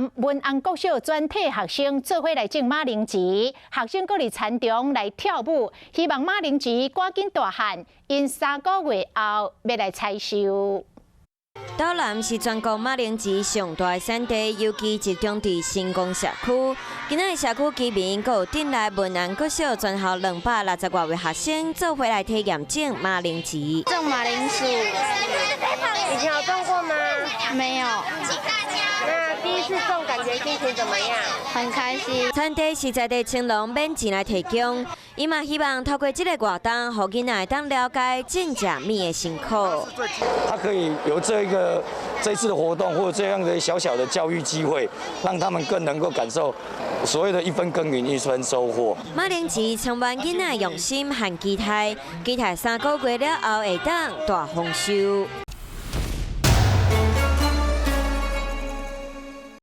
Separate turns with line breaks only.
南文安國小全體學生做伙來種馬鈴薯，學生閣佇田中來跳舞，希望馬鈴薯趕緊大漢，𪜶3個月後欲來採收。
斗南是全國馬鈴薯上大的產地，尤其集中佇成功社區。今仔日社區居民閣有轉來文安國小全校260外位學生做伙來體驗種馬鈴薯。
種馬鈴薯。
以前有種過嗎？
沒有。
那第一次種，感覺心情怎麼樣？
很開心。
產地是在地青農免錢來提供，伊嘛希望透過這个活動，予囡仔會當了解種食物的辛苦。
他可以有這個這次的活動，或者這樣的小小的教育機會，讓他們更能夠感受所謂的一分耕耘一分收穫。
馬鈴薯充滿囡仔用心和期待，期待3個月了後會當大豐收。